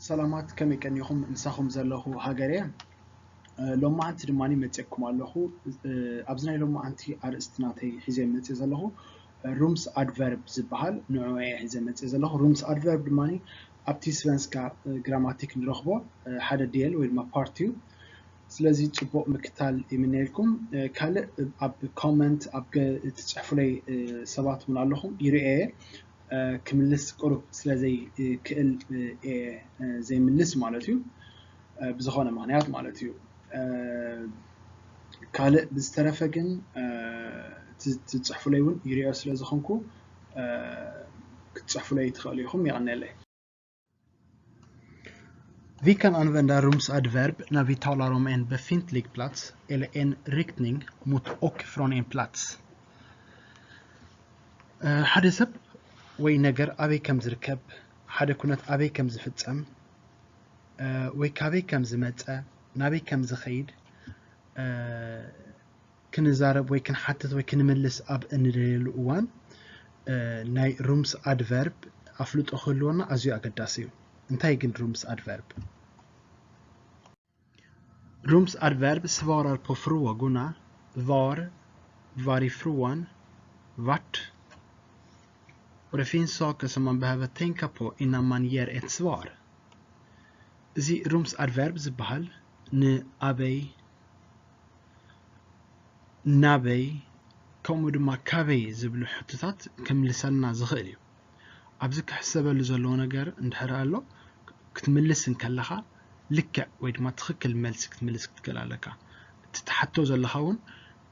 ሰላማት፣ ከመይ ቀኒኹም? ምሳኹም ዘለኹ ሃገር እየ። እ፣ ሎማዓንቲ ድማ መፅየኩም ኣለኹ። እ፣ ኣብዚ ናይ ሎማዓንቲ ኣርእስቲ ናተይ ሒዘ መፅእ ዘለኹ፣ እ፣ ሩምስ ኣድቨርብ ዝበሃል ንዑ እየ ሒዘ መፅእ ዘለኹ። ሩምስ ኣድቨርብ ድማ ኣብቲ ስቨንስካ፣ እ፣ ግራማቲክ ንረኽቦ፣ እ፣ ሓደ ዴል ወይ ድማ ፓርት እዩ። ስለዚ ፅቡቕ ምክታል ይምነየልኩም። እ፣ ካልእ ኣብ ኮመንት ኣብ ገ-፣ እትፅሕፉለይ፣ እ፣ ሰባት እውን ኣለኹም፣ ይርእየ እየ። እ፣ ክምልስ ቁሩብ ስለ ዘይክእል፣ እ፣ እየ፣ እ፣ ዘይምልስ ማለት እዩ። እ፣ ብዝኾነ ምኽንያት ማለት እዩ። እ፣ ካልእ ብዝተረፈ ግን፣ እ፣ ት-፣ ትፅሕፉለይ እውን ይርእዮ ስለ ዝኾንኩ፣ እ፣ ክትፅሕፉለይ ትኽእሉ ኢኹም። የቐንየለይ። Vi kan använda rumsadverb när vi talar om en befintlig plats eller en riktning mot och från en plats. እ፣ ሓደ ሰብ ወይ ነገር ኣበይ ከም ዝርከብ፣ ሓደ ኩነት ኣበይ ከም ዝፍጸም፣ እ፣ ወይ ካበይ ከም ዝመጸ፣ ናበይ ከም ዝኸይድ፣ እ፣ ክንዛረብ ወይ ክንሓትት ወይ ክንምልስ ኣብ እንደልየሉ እዋን፣ እ፣ ናይ ሩምስ ኣድቨርብ ኣፍልጦ ክህልወና ኣዝዩ ኣገዳሲ እዩ። እንታይ ግን ሩምስ ኣድቨርብ? Rumsadverb svarar på frågorna var, varifrån, vart. Och det finns saker som man behöver tänka på innan man ger ett svar. እዚ ሩምስ ኣድቨርብ ዝበሃል ንኣበይ፣ ናበይ፣ ከምኡ ድማ ካበይ ዝብሉ ሕቶታት ክምልሰልና ዝኽእል እዩ። ኣብዚ ክሕሰበሉ ዘለዎ ነገር እንድሕር ኣሎ፣ ክትምልስ እንከለኻ ልክዕ ወይ ድማ ትኽክል መልሲ ክትምልስ ክትክእል ኣለካ። እቲ ትሓቶ ዘለኻ እውን፣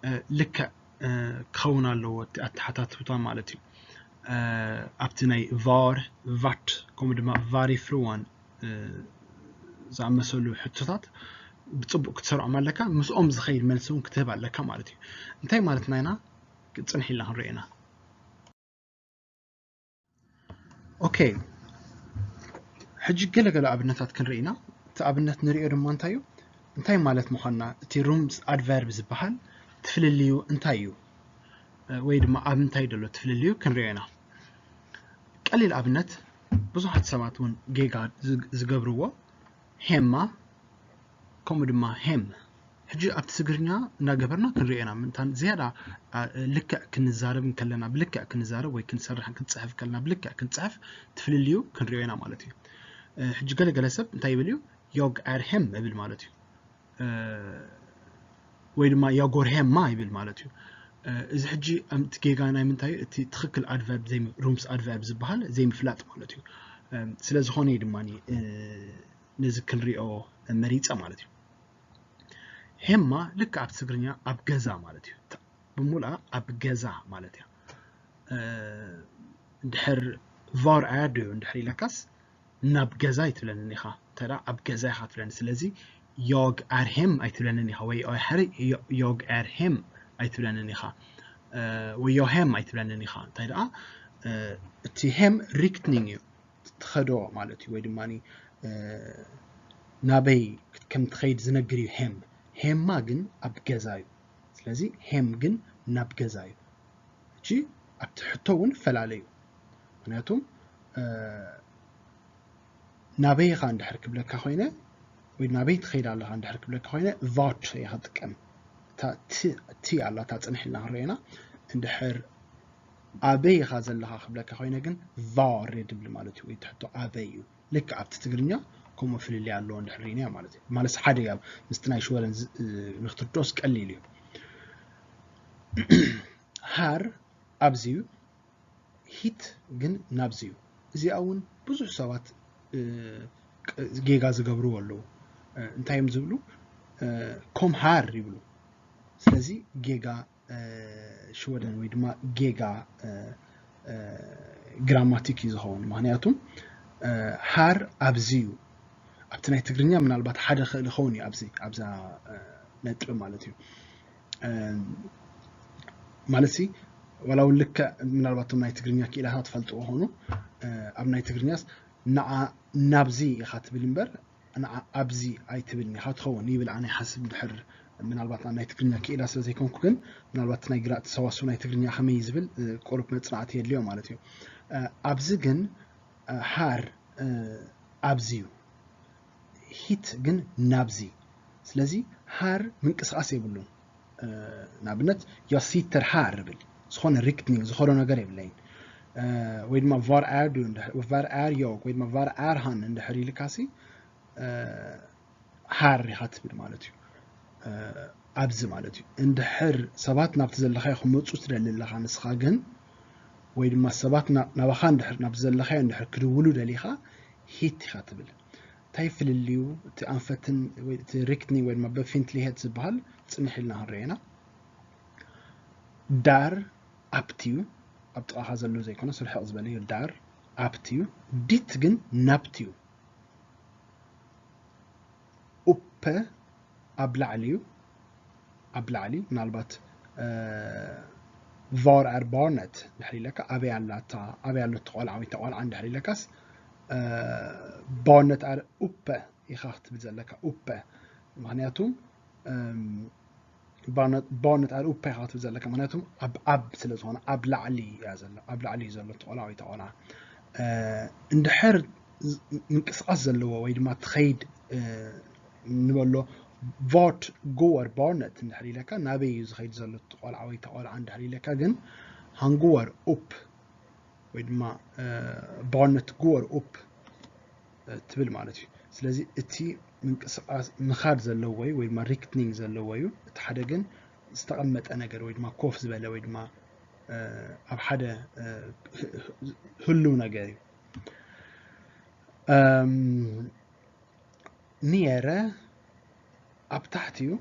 እ፣ ልክዕ፣ እ፣ ክኸውን ኣለዎ እቲ ኣተሓታትውታ ማለት እዩ። እ፣ ኣብቲ ናይ var, vart፣ ከምኡ ድማ varifrån፣ እ፣ ዝኣመሰሉ ሕቶታት ብጽቡቕ ክትሰርዖም ኣለካ። ምስኦም ዝኸይድ መልሲ እውን ክትህብ ኣለካ ማለት እዩ። እንታይ ማለትና ኢና? ጽንሕ ኢልና ክንሪኦ ኢና። ኦኬ፣ ሕጂ ገለ ገለ ኣብነታት ክንርኢ ኢና። እቲ ኣብነት ንሪኦ ድማ እንታይ እዩ? እንታይ ማለት ምዃንና፣ እቲ ሩምስ ኣድቨርብ ዝበሃል እቲ ፍልልዩ እንታይ እዩ? እ፣ ወይ ድማ ኣብ እንታይ ዘሎ እቲ ፍልልዩ ክንሪኦ ኢና። ቀሊል ኣብነት፣ ብዙሓት ሰባት እውን ጌጋ ዝግ-፣ ዝገብርዎ፣ ሄማ ከምኡ ድማ ሄም። ሕጂ ኣብቲ ትግርኛ እናገበርና ክንሪኦ ኢና። ምንታን ዝያዳ፣ ኣ፣ ልክዕ ክንዛረብ እንከለና፣ ብልክዕ ክንዛረብ ወይ ክንሰርሕ፣ ክንጽሕፍ ከለና፣ ብልክዕ ክንጽሕፍ፣ እቲ ፍልልዩ ክንሪኦ ኢና ማለት እዩ። እ፣ ሕጂ ገለ ገለ ሰብ እንታይ ይብል እዩ? "Jag är hem" እብል ማለት እዩ። እ፣ ወይ ድማ "Jag går hemma" ይብል ማለት እዩ። እ፣ እዚ ሕጂ ኣም-፣ እቲ ጌጋ ናይ ምንታይ እዩ? እቲ ትኽክል ኣድቨርብ ዘይም-፣ ሩምስ ኣድቨርብ ዝበሃል ዘይምፍላጥ ማለት እዩ። እ፣ ስለ ዝኾነ እዩ ድማ፣ እ፣ ነዚ ክንሪኦ መሪጸ ማለት እዩ። ሄማ ልክዕ ኣብ ትግርኛ ኣብ ገዛ ማለት እዩ። ታ-፣ ብሙሉኣ ኣብ ገዛ ማለት እያ። እ፣ እንድሕር var är du እንድሕር ኢለካስ ናብ ገዛ ኣይትብለንን ኢኻ። እንተ ደኣ ኣብ ገዛ ኢኻ ትብለኒ። ስለዚ "Jag är hem" ኣይትብለንን ኢኻ። ወይ፣ ወይ ሕሪ "Jag är hem" ኣይትብለንን ኢኻ። እ፣ ወይ "Jag hem" ኣይትብለንን ኢኻ። እንታይ ደኣ፣ እ፣ እቲ hem riktning እዩ። ትኸዶ ማለት እዩ፣ ወይ ድማ፣ እ፣ ናበይ ከም ትኸይድ ዝነግር እዩ ሄም። ሄማ ግን ኣብ ገዛ እዩ። ስለዚ ሄም ግን ናብ ገዛ እዩ። ሕጂ ኣብቲ ሕቶ እውን ፈላለ እዩ። ምኽንያቱም፣ እ፣ ናበይ ኢኻ እንድሕር ክብለካ ኮይነ፣ ወይ ናበይ ትኸይድ ኣለኻ እንድሕር ክብለካ ኮይነ፣ vart እየ ክጥቀም። እታ ት፣ ቲ ኣላ፣ እታ ጽንሕ ኢልና ክንሪኦ ኢና። እንድሕር ኣበይ ኢኻ ዘለኻ ክብለካ ኮይነ ግን፣ var እየ ድብል ማለት እዩ፣ ወይ እቲ ሕቶ ኣበይ እዩ። ልክዕ ኣብቲ ትግርኛ ከምኡ ፍልልይ ኣለዎ እንድሕር ርኢናዮ ማለት እዩ። ማለት ሓደ እያ፣ ምስቲ ናይ ሽወደን ዝ-፣ እ፣ ንክትርድኦስ ቀሊል እዩ። Här ኣብዚ እዩ፣ hit ግን ናብዚ እዩ። እዚኣ እውን ብዙሕ ሰባት፣ እ፣ ቅ-፣ ጌጋ ዝገብርዎ ኣለዉ። እ፣ እንታይ እዮም ዝብሉ? እ፣ "Kom här" ይብሉ። ስለዚ ጌጋ፣ እ፣ ሽወደን ወይ ድማ ጌጋ፣ እ፣ እ፣ ግራማቲክ እዩ ዝኸውን። ምኽንያቱም፣ እ፣ "Här" ኣብዚ እዩ። ኣብቲ ናይ ትግርኛ ምናልባት ሓደ ክእል ይኸውን እዩ ኣብዚ፣ ኣብዛ፣ እ፣ ነጥቢ ማለት እዩ። እ፣ ማለት ሲ፣ ዋላ እውን ልክዕ ምናልባት እቶም ናይ ትግርኛ ክኢላታት ትፈልጥዎ ኾኑ፣ እ፣ ኣብ ናይ ትግርኛስ ንዓ ናብዚ ኢኻ ትብል እምበር፣ ንዓ ኣብዚ ኣይትብልን ኢኻ ትኸውን ይብል፣ ኣነ ይሓስብ። እንድሕር ምናልባት ኣብ ናይ ትግርኛ ክኢላ ስለ ዘይኮንኩ ግን፣ ምናልባት ናይ ግራ-፣ እቲ ሰዋስው ናይ ትግርኛ ከመይ እዩ ዝብል፣ እ፣ ቁሩብ መጽናዕቲ የድልዮ ማለት እዩ። እ፣ ኣብዚ ግን፣ እ፣ "Här", እ፣ ኣብዚ እዩ። ሂት ግን ናብዚ። ስለዚ ሃር ምንቅስቃስ የብሉን። ንኣብነት ዮሲተር ሃር ብል ዝኾነ ሪክትኒንግ ዝኾነ ነገር የብለይን። ወይ ድማ ቫር ኣር ዱ ቫር ኣር ዮክ ወይ ድማ ቫር ኣር ሃን እንድሕር ኢልካሲ ሃር ኢኻ ትብል ማለት እዩ። ኣብዚ ማለት እዩ። እንድሕር ሰባት ናብቲ ዘለኻዮ ክመፁ ትደሊ ኣለኻ ንስኻ ግን ወይ ድማ ሰባት ናባኻ እንድሕር ናብቲ ዘለኻዮ እንድሕር ክድውሉ ደሊኻ ሂት ኢኻ ትብል። እንታይ ፍልልዩ እቲ ኣንፈትን እቲ ሪክትኒ ወይ ድማ በፊንትሊሄት ዝበሃል ፅንሕ ኢልና ክንሪኦ ኢና። ዳር ኣብቲ እዩ ኣብ ጥቓኻ ዘሎ ዘይኮነ ስርሕቕ ዝበለ እዩ። ዳር ኣብቲ እዩ። ዲት ግን ናብቲ እዩ። ኡፐ ኣብ ላዕሊ እዩ። ኣብ ላዕሊ ምናልባት ቫር ኣር ባርነት ድሕር ኢለካ ኣበይ ኣላታ ኣበይ ኣሎ እቲ ቆልዓ ወይ ቆልዓ እንድሕር ኢለካስ ባርነት ኣር ኡፐ ኢኻ ክትብል ዘለካ። ኡፐ ምክንያቱ ባርነት ኣር ኡፐ ኢኻ ክትብል ዘለካ ምክንያቱ ኣብ ኣብ ስለ ዝኾነ ኣብ ላዕሊ እያ ዘሎ ኣብ ላዕሊ እዩ ዘሎ እቲ ቆልዓ ወይ ቆልዓ እንድሕር ምንቅስቃስ ዘለዎ ወይ ድማ ትኸይድ ንበሎ ቫርት ጎወር ባርነት እንድሕር ኢለካ ናበይ እዩ ዝኸይድ ዘሎ እቲ ቆልዓ ወይ ቆልዓ እንድሕር ኢለካ ግን ሃንጉወር ኡፕ ወይ ድማ ባርነት ጎወር ኡፕ ትብል ማለት እዩ። ስለዚ እቲ ምንቅስቃስ ምኻድ ዘለዎ እዩ ወይ ድማ ሪክትኒንግ ዘለዎ እዩ። እቲ ሓደ ግን ዝተቐመጠ ነገር ወይ ድማ ኮፍ ዝበለ ወይ ድማ ኣብ ሓደ ህልው ነገር እዩ። ኒየረ ኣብ ታሕቲ እዩ።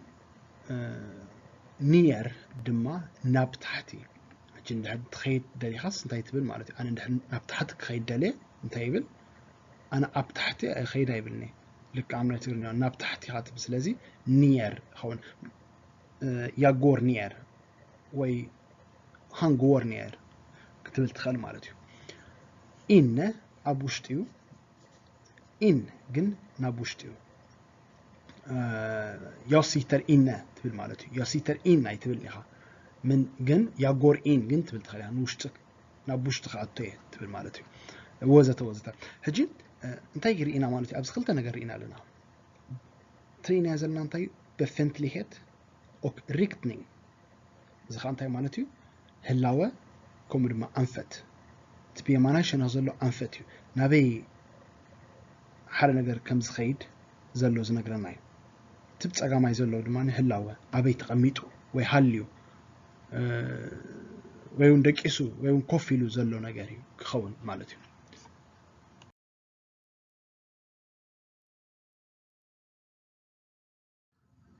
ኒየር ድማ ናብ ታሕቲ። ሕጂ እንድሕር ትኸይድ ደሊኻስ እንታይ ትብል ማለት እዩ? ኣነ እንድሕር ናብ ታሕቲ ክኸይድ ደልየ እንታይ ይብል? ኣነ ኣብ ታሕቲ ኣይኸይድ ኣይብልኒ። ልክዕ ኣብ ናይ ትግርኛ ናብ ታሕቲ ኢኻ ትብል። ስለዚ ኒየር ይኸውን። ያጎር ኒየር ወይ ሃንጎር ኒየር ክትብል ትኽእል ማለት እዩ። ኢነ ኣብ ውሽጢ እዩ። ኢን ግን ናብ ውሽጢ እዩ። ዮሲተር ኢነ ትብል ማለት እዩ። ዮሲተር ኢን ኣይትብል ኢኻ። ምን ግን ያጎር ኢን ግን ትብል ትኽእል ኢኻ። ንውሽጢ ናብ ውሽጢ ክኣቶ እየ ትብል ማለት እዩ። ወዘተ ወዘተ። ሕጂ እንታይ ርኢና ማለት እዩ? ኣብዚ ክልተ ነገር ርኢና ኣለና። ትርኢና ዘለና እንታይ እዩ? በፈንትሊሄት ኦክ ሪክትኒንግ እዚ ከዓ እንታይ ማለት እዩ? ህላወ ከምኡ ድማ ኣንፈት። እቲ ብየማናይ ሸነኽ ዘሎ ኣንፈት እዩ። ናበይ ሓደ ነገር ከም ዝኸይድ ዘሎ ዝነግረና እዩ። እቲ ብፀጋማይ ዘሎ ድማ ህላወ ኣበይ ተቐሚጡ ወይ ሃልዩ ወይ እውን ደቂሱ ወይ እውን ኮፍ ኢሉ ዘሎ ነገር እዩ ክኸውን ማለት እዩ።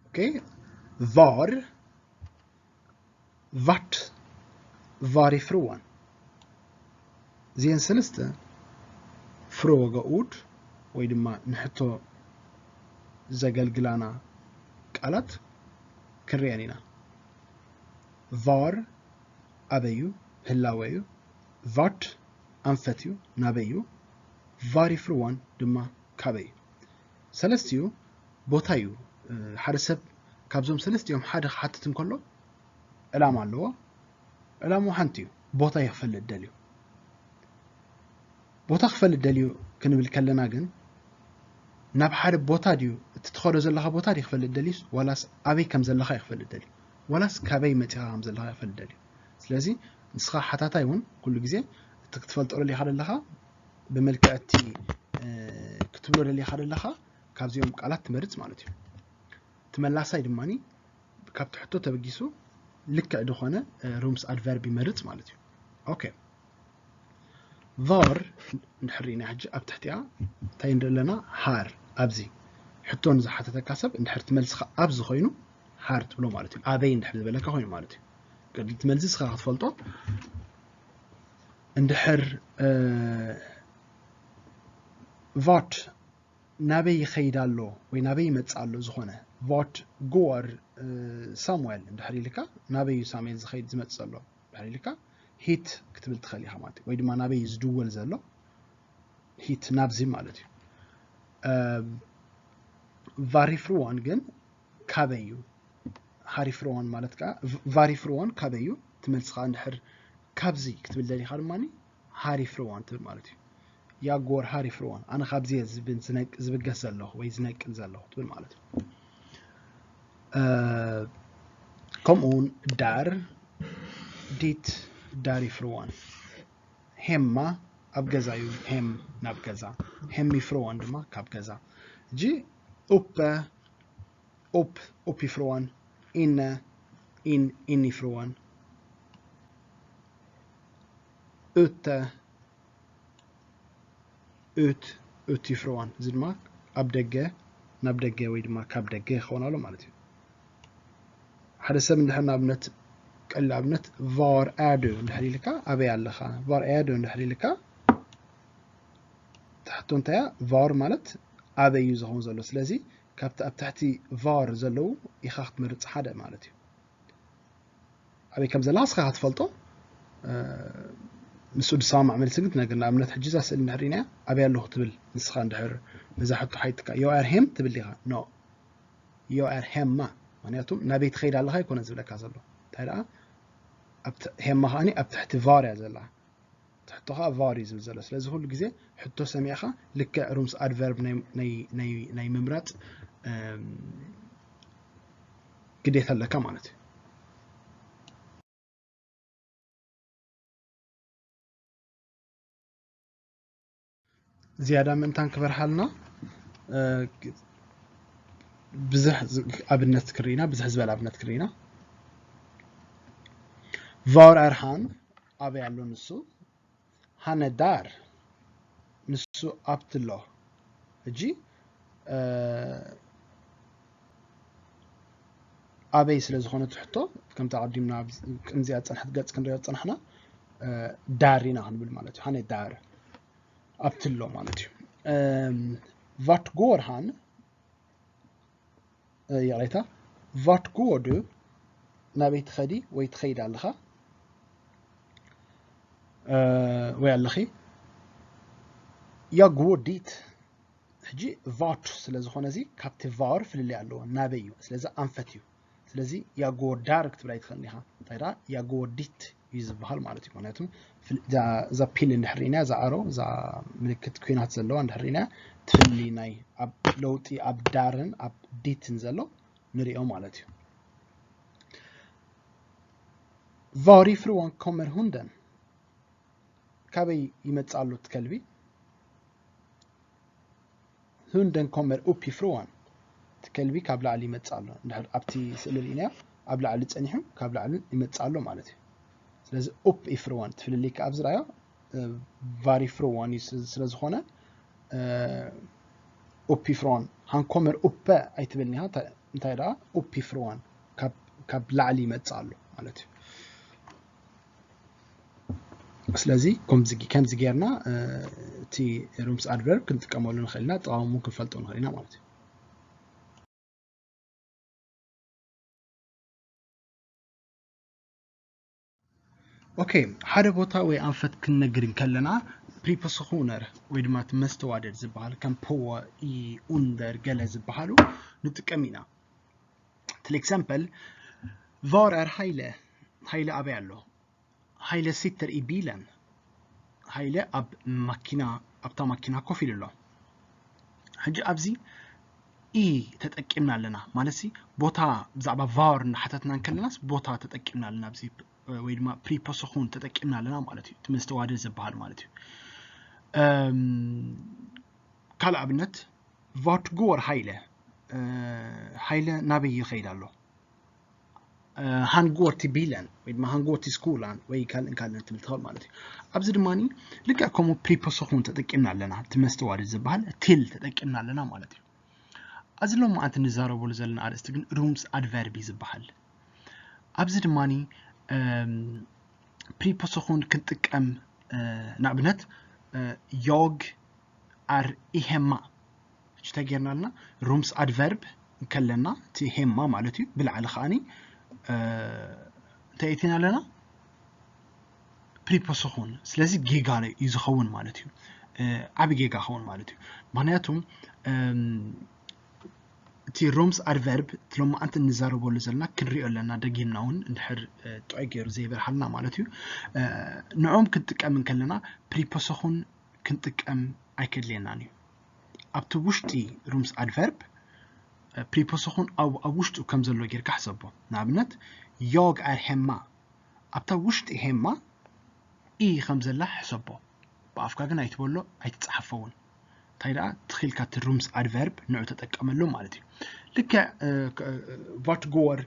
ኦኬ ቫር ቫት ቫር ይፍርዋን እዚአን ሰለስተ ፍረወገ ኡድ ወይ ድማ ንሕቶ ዘገልግላና ቃላት ክንሪአን ኢና። ቫር ኣበይ እዩ? ህላወ እዩ። ቫት ኣንፈት እዩ፣ ናበይ እዩ? ቫር ይፍርዋን ድማ ካበይ እዩ? ሰለስቲኡ ቦታ እዩ። ሓደ ሰብ ካብዞም ሰለስቲኦም ሓደ ክሓትት እንከሎ ዕላማ ኣለዎ። ዕላምኡ ሓንቲ እዩ፣ ቦታ እዩ ክፈልጥ ደልዩ። ቦታ ክፈልጥ ደልዩ ክንብል ከለና ግን ናብ ሓደ ቦታ ድዩ እቲ ትኸዶ ዘለኻ ቦታ ድዩ ክፈልጥ ደልዩስ ዋላስ ኣበይ ከም ዘለኻ እዩ ክፈልጥ ደልዩ ዋላስ ካበይ መፂኻ ከም ዘለኻ እዩ ክፈልጥ ደልዩ። ስለዚ ንስኻ ሓታታይ እውን ኩሉ ግዜ እቲ ክትፈልጦ ደሊኻ ደለኻ ብመልክዕ እቲ ክትብሎ ደሊኻ ደለኻ ካብዚኦም ቃላት ትመርፅ ማለት እዩ። እቲ መላሳይ ድማ ካብቲ ሕቶ ተበጊሱ ልክዕ ዝኾነ ሩምስ ኣድቨርብ ይመርፅ ማለት እዩ። ኦኬ ቫር እንድሕር ርኢና ሕጂ ኣብ ትሕቲኣ እንታይ ንርኢ ኣለና? ሃር ኣብዚ ሕቶ ንዝሓተተካ ሰብ እንድሕር ትመልስኻ ኣብዚ ኮይኑ ሃር ትብሎ ማለት እዩ። ኣበይ እንድሕር ዝበለካ ኮይኑ ማለት እዩ። ቅድሚ ትመልሲ ስኻ ክትፈልጦ እንድሕር ቫት ናበይ ይኸይድ ኣሎ ወይ ናበይ ይመጽእ ኣሎ ዝኾነ ቫት ጎር ሳሙኤል እንድሕር ኢልካ ናበይ እዩ ሳሙኤል ዝኸይድ ዝመጽእ ዘሎ እንድሕር ኢልካ ሂት ክትብል ትኽእል ኢኻ ማለት እዩ። ወይ ድማ ናበይ እዩ ዝድወል ዘሎ ሂት ናብዚ ማለት እዩ። ቫሪፍርዋን ግን ካበይ እዩ ሃሪፍርዋን ማለት ከዓ ቫሪፍርዋን ካበይ እዩ ትመልስኻ እንድሕር ካብዚ ክትብል ደሊኻ ድማ ሃሪፍርዋን ትብል ማለት እዩ። jag går härifrån. ኣነ ካብዚ እየ ዝብን-፣ ዝነቅ-፣ ዝብገስ ዘለኹ ወይ ዝነቅል ዘለኹ ትብል ማለት እዩ። እ፣ ከምኡ እውን där dit därifrån. Hemma ኣብ ገዛ እዩ፣ hem ናብ ገዛ፣ hemifrån ድማ ካብ ገዛ። ሕጂ uppe፣ upp፣ uppifrån፣ inne፣ in፣ inifrån፣ ute፣ ut፣ utifrån። እዚ ድማ ኣብ ደገ፣ ናብ ደገ ወይ ድማ ካብ ደገ ክኸውን ኣሎ ማለት እዩ። ሓደ ሰብ እንድሕር ንኣብነት፣ ቀሊል ኣብነት፣ var är du እንድሕር ኢልካ፣ ኣበይ ኣለኻ? Var är du እንድሕር ኢልካ፣ ትሕቶ እንታይ እያ? Var ማለት ኣበይ እዩ ዝኸውን ዘሎ። ስለዚ ካብቲ ኣብ ትሕቲ var ዘለዉ ኢኻ ክትመርጽ ሓደ ማለት እዩ። ኣበይ ከም ዘላ ንስኻ ክትፈልጦ፣ እ፣ ንሱ ዝሰማማዕ መልሲ ግን ትነግር። ንኣብነት ሕጂ እዛ ስእሊ እንድሕር ርኢናያ፣ ኣበይ ኣለኹ ትብል ንስኻ እንድሕር ነዛ ሕቶ ሓቲትካ፣ jag är hem ትብል ዲኻ? No. Jag är hemma። ምኽንያቱም ናበይ ትኸይድ ኣለኻ ኣይኮነን ዝብለካ ዘሎ። እንታይ ደኣ፣ ኣብ ት-፣ hemma ከኣኒ ኣብ ትሕቲ var እያ ዘላ። ትሕቶ ከዓ var እዩ ዝብል ዘሎ። ስለዚ ኩሉ ግዜ ሕቶ ሰሚዕኻ ልክዕ rooms adverb ናይ፣ ናይ፣ ናይ፣ ናይ ምምራፅ፣ እም፣ ግዴታ ኣለካ ማለት እዩ። ዝያዳ ምእንታን ክበርሃልና፣ እ፣ ብዙሕ ዝ-፣ ኣብነት ክርኢና፣ ብዙሕ ዝበለ ኣብነት ክርኢና። Var är han? ኣበይ ኣሎ ንሱ? Han är där። ንሱ ኣብቲ ኣሎ። ሕጂ፣ እ፣ ኣበይ ስለ ዝኾነ ትሕቶ፣ ከምቲ ኣቐዲምና ኣብ ቅድሚ እዚኣ ዝጸንሐት ገጽ ክንሪኦ ዝጸናሕና፣ እ፣ där ኢና ክንብል ማለት እዩ። Han är där። ኣብቲ ኣሎ ማለት እዩ። እም፣ vart går han? እ፣ ይቕሬታ፣ vart går du? ናበይ ትኸዲ ወይ ትኸይድ ኣለኻ? እ፣ ወይ ኣለኺ? Jag går dit። ሕጂ vart ስለ ዝኾነ እዚ ካብቲ var ፍልልይ ኣለዎ፣ ናበይ እዩ። ስለዚ ኣንፈት እዩ። ስለዚ jag går där ክትብል ኣይትኽእልን ኢኻ። እንታይ ደኣ? Jag går dit እዩ ዝበሃል ማለት እዩ። ምኽንያቱ ፍል-፣ እዛ፣ እዛ ፒል እንድሕር ርኢና፣ እዛ ኣሮ፣ እዛ ምልክት ኲናት ዘለዋ እንድሕር ርኢና፣ እቲ ፍልልይ ናይ ኣብ ለውጢ ኣብ ዳርን ኣብ ዲትን ዘሎ ንሪኦ ማለት እዩ። Varifrån kommer hunden? ካበይ ይመጽእ ኣሎ እቲ ከልቢ? Hunden kommer uppifrån። እቲ ከልቢ ካብ ላዕሊ ይመጽእ ኣሎ። እንድሕር ኣብቲ ስእሊ ርኢናዮ፣ ኣብ ላዕሊ ጸኒሑ ካብ ላዕሊ ይመጽእ ኣሎ ማለት እዩ። ስለዚ uppifrån፣ እቲ ፍልልይ ከኣ ኣብዚ ርኣዮ፣ እ፣ varifrån እዩ ስ-፣ ስለ ዝኾነ፣ እ፣ uppifrån። Han kommer uppe ኣይትብልን ኢኻ፣ እንታይ፣ እንታይ ደኣ? Uppifrån፣ ካብ፣ ካብ ላዕሊ ይመጽእ ኣሎ ማለት እዩ። ስለዚ ከምዚ፣ ከምዚ ጌርና፣ እ፣ እቲ rooms adverb ክንጥቀመሉ ንኽእል ኢና፣ ጠቓሙ ክንፈልጦ ንኽእል ኢና ማለት እዩ። ኦኬ፣ ሓደ ቦታ ወይ ኣንፈት ክንነግር እንከለና፣ prepositioner ወይ ድማ እቲ መስተዋደድ ዝበሃል፣ ከም på፣ i፣ under ገለ ዝበሃሉ ንጥቀም ኢና። Till exempel, var är Haile? ሃይለ ኣበይ ኣሎ? Haile sitter i bilen። ሃይለ ኣብ ማኪና፣ ኣብታ ማኪና ኮፍ ኢሉ ኣሎ። ሕጂ ኣብዚ i ተጠቂምና ኣለና። ማለትሲ ቦታ ብዛዕባ var እናሓተትና እንከለናስ ቦታ ተጠቂምና ኣለና ኣብዚ፣ ወይ ድማ preposition ተጠቂምና ኣለና ማለት እዩ። እቲ መስተዋድድ ዝበሃል ማለት እዩ። እም፣ ካልእ ኣብነት፣ vart går Haile? እ፣ ሃይለ ናበይ ይኸይድ ኣሎ? እ፣ han går till bilen ወይ ድማ han går till skolan ወይ ካልእን ካልእን ትብል ትኽእል ማለት እዩ። ኣብዚ ድማ ልክዕ ከምኡ preposition ተጠቂምና ኣለና። እቲ መስተዋድድ ዝበሃል till ተጠቂምና ኣለና ማለት እዩ። ኣብዚ ሎማዓንቲ እንዛረበሉ ዘለና ኣርእስቲ ግን rooms adverb እዩ ዝበሃል። ኣብዚ ድማ፣ እም፣ preposition ክንጥቀም፣ እ፣ ንኣብነት፣ እ፣ jag är i hemma። ሕጂ እንታይ ጌርና ኣለና? Rooms adverb እንከለና፣ እቲ hemma ማለት እዩ፣ ብላዕሊ ከኣኒ፣ እ፣ እንታይ ኣእቲና ኣለና? Preposition። ስለዚ ጌጋ እዩ ዝኸውን ማለት እዩ። እ፣ ዓቢ ጌጋ ክኸውን ማለት እዩ። ምኽንያቱ፣ እም፣ እቲ rooms adverb እቲ ሎማዓንቲ እንዛረበሉ ዘለና ክንሪኦ ኣለና፣ ደጊምና እውን እንድሕር፣ እ፣ ጥዑይ ገይሩ ዘይበርሃልና ማለት እዩ። እ፣ ንዕኦም ክንጥቀም እንከለና preposition ክንጥቀም ኣይከድልየናን እዩ። ኣብቲ ውሽጢ ሩምስ ኣድቨርብ ፕሪፖሰኹን ኣብ ውሽጡ ከም ዘሎ ጌርካ ሕሰቦ። ንኣብነት፣ ዮግ ኣር ሄማ፣ ኣብታ ውሽጢ ሄማ ኢ ከም ዘላ ሕሰቦ። ብኣፍካ ግን ኣይትበሎ፣ ኣይትፅሓፎ እውን። እንታይ ደኣ ትኽኢልካ እቲ ሩምስ ኣድቨርብ ንዑ ተጠቀመሉ ማለት እዩ። ልክዕ ቫትጎወር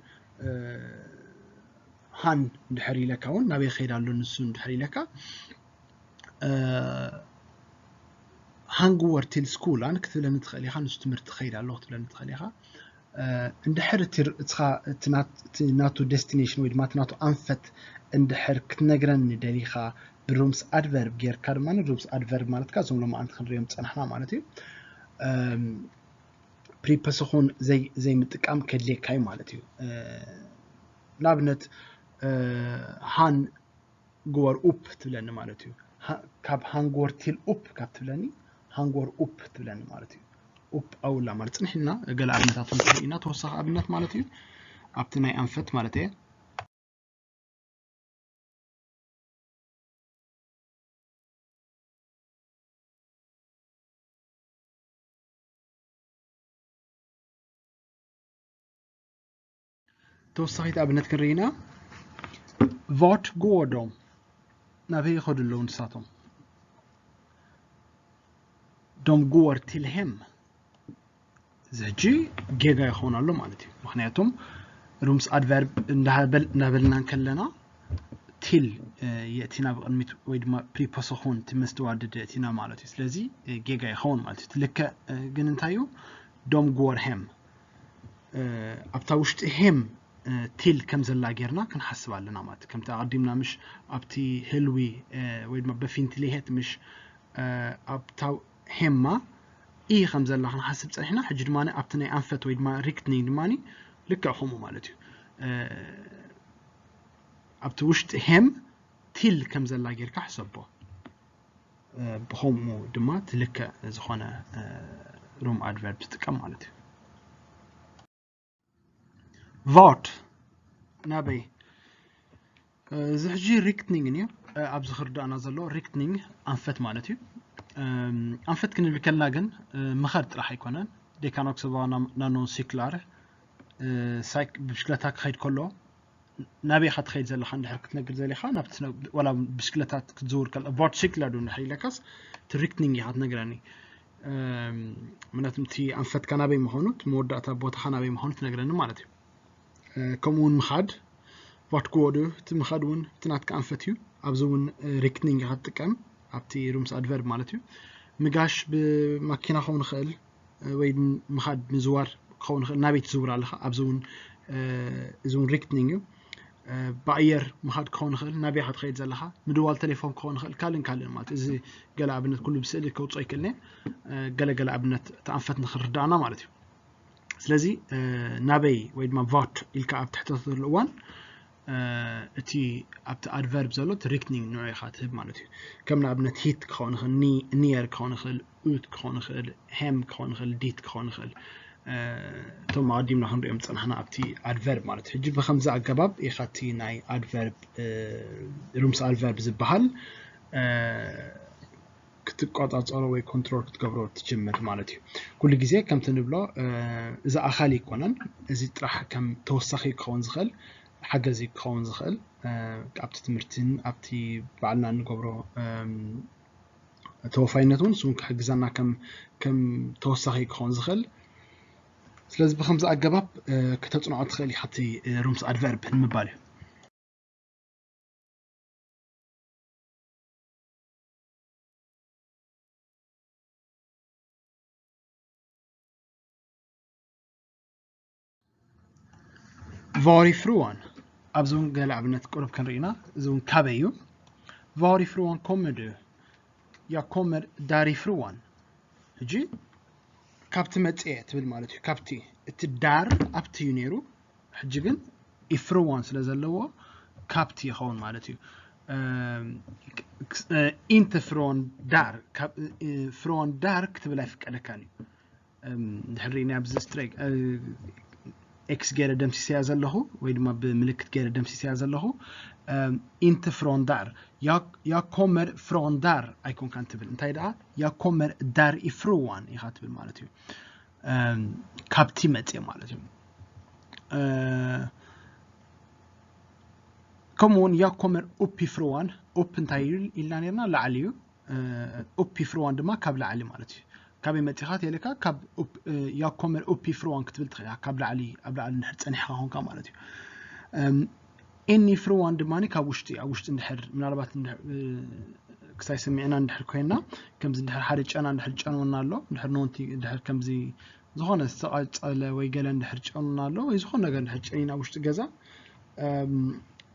ሃን እንድሕር ኢለካ እውን ናበይ ክኸይድ ኣሎ ንሱ እንድሕር ኢለካ፣ ሃንግወር ቲል ስኩላን ክትብለኒ ትኽእል ኢኻ። ንሱ ትምህርቲ ክኸይድ ኣሎ ክትብለኒ ትኽእል ኢኻ። እንድሕር እቲ ናቱ ዴስቲኔሽን ወይ ድማ እቲ ናቱ ኣንፈት እንድሕር ክትነግረኒ ደሊኻ፣ ብሩምስ ኣድቨርብ ጌርካ ድማ፣ ሩምስ ኣድቨርብ ማለት ከኣ እዞም ሎማዓንቲ ክንሪኦም ዝጸናሕና ማለት እዩ። ፕሪፖሰኹን ዘይምጥቃም ከድልየካ እዩ ማለት እዩ። ንኣብነት፣ ሃን ግወር ኡፕ ትብለኒ ማለት እዩ። ካብ ሃንግወር ቲል ኡፕ ካብ ትብለኒ፣ ሃንግወር ኡፕ ትብለኒ ማለት እዩ። ኡፕ ኣውላ ማለት፣ ጽንሕና ገለ ኣብነታት ንርኢ ኢና፣ ተወሳኺ ኣብነት ማለት እዩ። ኣብቲ ናይ ኣንፈት ማለት እየ። ተወሳኺት ኣብነት ክንርኢ ኢና። ቫት ጎወር ዶም፣ ናበይ ይኸዱ ኣለዉ ንሳቶም? ዶም ጎወር ቲል ሄም። እዚ ሕጂ ጌጋ ይኸውን ኣሎ ማለት እዩ። ምኽንያቱም ሩምስ ኣድቨርብ እንዳበልና እንከለና ቲል የእቲና ብቕድሚት ወይ ድማ ፕሪፖሰኹን እቲ መስተዋድድ የእቲና ማለት እዩ። ስለዚ ጌጋ ይኸውን ማለት እዩ። እቲ ልክዕ ግን እንታይ እዩ? ዶም ጎወር ሄም፣ ኣብታ ውሽጢ ሄም ቲል ከም ዘላ ጌርና ክንሓስብ ኣለና ማለት እዩ። ከምቲ ኣቐዲምና ምሽ ኣብቲ ህልዊ ወይ ድማ በፊንትሊሄት ምሽ ኣብታ ሄማ ኢ ከም ዘላ ክንሓስብ ጸኒሕና፣ ሕጂ ድማ ኣብቲ ናይ ኣንፈት ወይ ድማ ሪክትኒንግ ድማ ልክዕ ከምኡ ማለት እዩ። ኣብቲ ውሽጢ ሄም ቲል ከም ዘላ ጌርካ ሕሰቦ። ብኸምኡ ድማ ትልክዕ ዝኾነ ሩም ኣድቨርብ ትጥቀም ማለት እዩ። ቫት ናበይ? እዚ ሕጂ ሪክትኒንግ እዩ ኣብዚ ክርዳእና ዘሎ። ሪክትኒንግ ኣንፈት ማለት እዩ። ኣንፈት ክንብል ከልና ግን ምኸድ ጥራሕ ኣይኮነን። ዴካኖክሰባ ናኖ ሲክላር ሳይክ ብሽክለታ ክኸይድ ከሎ ናበይ ኢኻ ትኸይድ ዘለኻ እንድሕር ክትነግር ዘሊኻ፣ ናብቲ ዋላ ብሽክለታ ክትዝውር ከል ቫት ሲክላ ዶ እንድሕር ኢለካስ እቲ ሪክትኒንግ ኢኻ ትነግረኒ። ምክንያቱም እቲ ኣንፈትካ ናበይ ምዃኑ፣ እቲ መወዳእታ ቦታኻ ናበይ ምዃኑ ትነግረኒ ማለት እዩ። ከምኡ እውን ምኻድ፣ ቫት ጎወር ዶ፣ እቲ ምኻድ እውን እቲ ናትካ ኣንፈት እዩ። ኣብዚ እውን ሪክትኒንግ ኢኻ ትጥቀም፣ ኣብቲ ሩምስ ኣድቨርብ ማለት እዩ። ምጋሽ ብማኪና ክኸውን ይኽእል፣ ወይ ምኻድ ምዝዋር ክኸውን ይኽእል። ናበይ ትዝውር ኣለኻ? ኣብዚ እውን እዚ እውን ሪክትኒንግ እዩ። ብኣየር ምኻድ ክኸውን ይኽእል። ናበይ ኢኻ ትኸይድ ዘለኻ? ምድዋል ቴሌፎን ክኸውን ይኽእል። ካልእን ካልእን ማለት እዩ። እዚ ገለ ኣብነት ኩሉ ብስእሊ ከውፅኦ ይክእልኒ። ገለ ገለ ኣብነት እቲ ኣንፈት ንክርዳእና ማለት እዩ። ስለዚ ናበይ ወይ ድማ ቫት ኢልካ ኣብ ትሕተተሉ እዋን እቲ ኣብቲ ኣድቨርብ ዘሎ እቲ ሪክትኒንግ ንዑ ኢኻ ትህብ ማለት እዩ። ከም ንኣብነት ሂት ክኸውን ይኽእል፣ ኒየር ክኸውን ይኽእል፣ ኡት ክኸውን ይኽእል፣ ሄም ክኸውን ይኽእል፣ ዲት ክኸውን ይኽእል። እቶም ኣቐዲምና ክንሪኦም ዝጸናሕና ኣብቲ ኣድቨርብ ማለት እዩ። ሕጂ ብኸምዚ ኣገባብ ኢኻ እቲ ናይ ኣድቨርብ ሩምስ ኣድቨርብ ዝበሃል ክትቆጻጸሮ ወይ ኮንትሮል ክትገብሮ ትጅምር ማለት እዩ። ኩሉ ግዜ ከምቲ ንብሎ እዚ ኣኻሊ ኣይኮነን። እዚ ጥራሕ ከም ተወሳኺ ክኸውን ዝኽእል ሓገዝ ክኸውን ዝኽእል ኣብቲ ትምህርትን ኣብቲ ባዕልና እንገብሮ ተወፋይነት እውን እሱ ክሕግዘና ከም ከም ተወሳኺ ክኸውን ዝኽእል። ስለዚ ብከምዚ ኣገባብ ከተጽንዖ ትኽእል ኢኻ እቲ ሩምስ ኣድቨርብ ንምባል እዩ። Varifrån? ኣብዚ እውን ገለ ኣብነት ቁሩብ ክንርኢና፣ እዚ እውን ካበይ እዩ? Varifrån kommer du? Jag kommer därifrån. ሕጂ ካብቲ መጽኤ ትብል ማለት እዩ። ካብቲ፣ እቲ ዳር ኣብቲ እዩ ነይሩ፣ ሕጂ ግን ኢፍርዋን ስለ ዘለዎ ካብቲ ይኸውን ማለት እዩ። ኢንተ ፍሮን ዳር፣ ፍሮን ዳር ክትብል ኣይፍቀደካን እዩ። ድሕሪ ሪእና ኣብዚ ስትሬክ ኤክስ ገይረ ደምሲሰያ ዘለኹ ወይ ድማ ብምልክት ገይረ ደምሲሰያ ዘለኹ። ኢንት ፍሮን ዳር፣ ያ ኮመር ፍሮን ዳር ኣይኮንካን ትብል፣ እንታይ ደኣ ያ ኮመር ዳር ኢፍርዋን ኢኻ ትብል ማለት እዩ። ካብቲ መፅእ ማለት እዩ። ከምኡ እውን ያ ኮመር ኡፕ ኢፍርዋን፣ ኡፕ እንታይ ኢልና ነርና? ላዕሊ እዩ። ኡፕ ኢፍርዋን ድማ ካብ ላዕሊ ማለት እዩ። ካበይ መፂኻ ተልካ ካብ ያ ኮመር ኡፕ ኢፍርዋን ክትብል ትኽእል ኢኻ። ካብ ላዕሊ፣ ኣብ ላዕሊ እንድሕር ፀኒሕካ ኾንካ ማለት እዩ። ኢን ኢፍርዋን ድማ ካብ ውሽጢ፣ ኣብ ውሽጢ እንድሕር ምናልባት ክሳይ ሰሚዕና እንድሕር ኮይና፣ ከምዚ እንድሕር ሓደ ጨና እንድሕር ጨንወና ኣሎ፣ እንድሕር ነውንቲ እንድሕር ከምዚ ዝኾነ ዝተቐፀለ ወይ ገለ እንድሕር ጨንወና ኣሎ ወይ ዝኾነ ነገር እንድሕር ጨኒና ውሽጢ ገዛ፣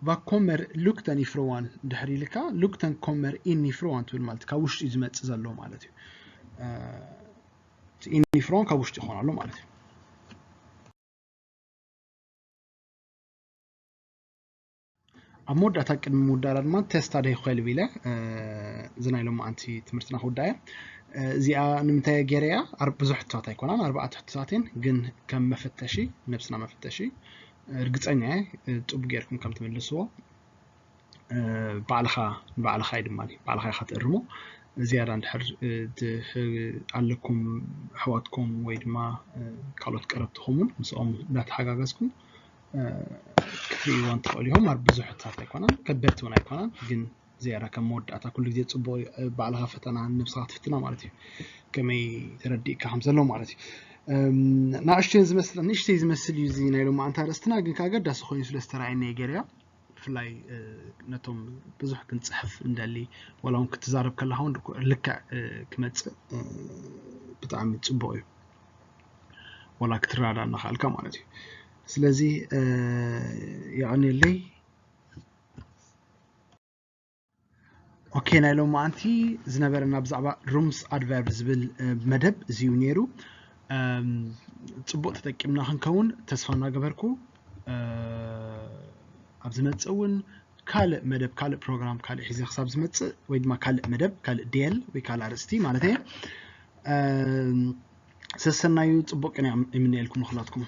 ቫ ኮመር ሉክተን ኢፍርዋን እንድሕር ኢልካ፣ ሉክተን ኮመር ኢን ኢፍርዋን ትብል ማለት ካብ ውሽጢ እዩ ዝመፅእ ዘሎ ማለት እዩ። ኢን ኢፍርዋን ካብ ውሽጢ ይኾን ኣሎ ማለት እዩ። ኣብ መወዳእታ ቅድሚ ምውዳእና ድማ ቴስታ ዶ ይኽእል ኢለ እዚ ናይ ሎማዓንቲ ትምህርትና ክውዳእ እየ። እዚኣ ንምንታይ ገይረያ? ብዙሕ ሕቶታት ኣይኮናን፣ ኣርባዕተ ሕቶታት እየን፣ ግን ከም መፈተሺ፣ ነብስና መፈተሺ፣ ርግፀኛ እየ ፅቡቅ ጌርኩም ከም ትምልስዎ። ባዕልኻ ንባዕልኻ እዩ ድማ ባዕልኻ ኢኻ ትእርሞ። ዝያዳ እንድሕር ኣለኩም ኣሕዋትኩም ወይ ድማ ካልኦት ቀረብትኹምን ምስኦም እንዳተሓጋገዝኩም ክትርእይዎን ትኽእሉ ኢኹም። ኣብ ብዙሕ ሕቶታት ኣይኮናን፣ ከበድቲ እውን ኣይኮናን፣ ግን ዝያዳ ከም መወዳእታ ኩሉ ግዜ ፅቡቅ እዩ። ባዕልኻ ፈተና ንነብስኻ ትፍትና ማለት እዩ። ከመይ ተረዲእካ ከም ዘሎ ማለት እዩ። ናእሽተይ ዝመስል፣ ንእሽተይ ዝመስል እዩ እዚ ናይ ሎማዓንቲ ኣርእስትና፣ ግን ከኣ ኣገዳሲ ኮይኑ ስለ ዝተረኣየኒ እየ ገይረዮ። ብፍላይ ነቶም ብዙሕ ክንፅሕፍ እንደሊ፣ ዋላ እውን ክትዛረብ ከለኻ እውን ልክዕ ክመፅእ ብጣዕሚ ፅቡቅ እዩ። ዋላ ክትረዳዳ እናኸኣልካ ማለት እዩ። ስለዚ የቐንየለይ። ኦኬ፣ ናይ ሎማዓንቲ ዝነበረና ብዛዕባ ሩምስ ኣድቨርብ ዝብል መደብ እዚ እዩ ነይሩ። ፅቡቅ ተጠቂምና ክንከውን ተስፋ እናገበርኩ፣ ኣብ ዝመፅእ እውን ካልእ መደብ፣ ካልእ ፕሮግራም፣ ካልእ ሒዘ ክሳብ ዝመፅእ ወይ ድማ ካልእ መደብ፣ ካልእ ዴል ወይ ካልእ ኣርእስቲ ማለት እየ። ሰሰናዩ፣ ፅቡቅ ቅንያ ይምነየልኩም ንኩላትኩም።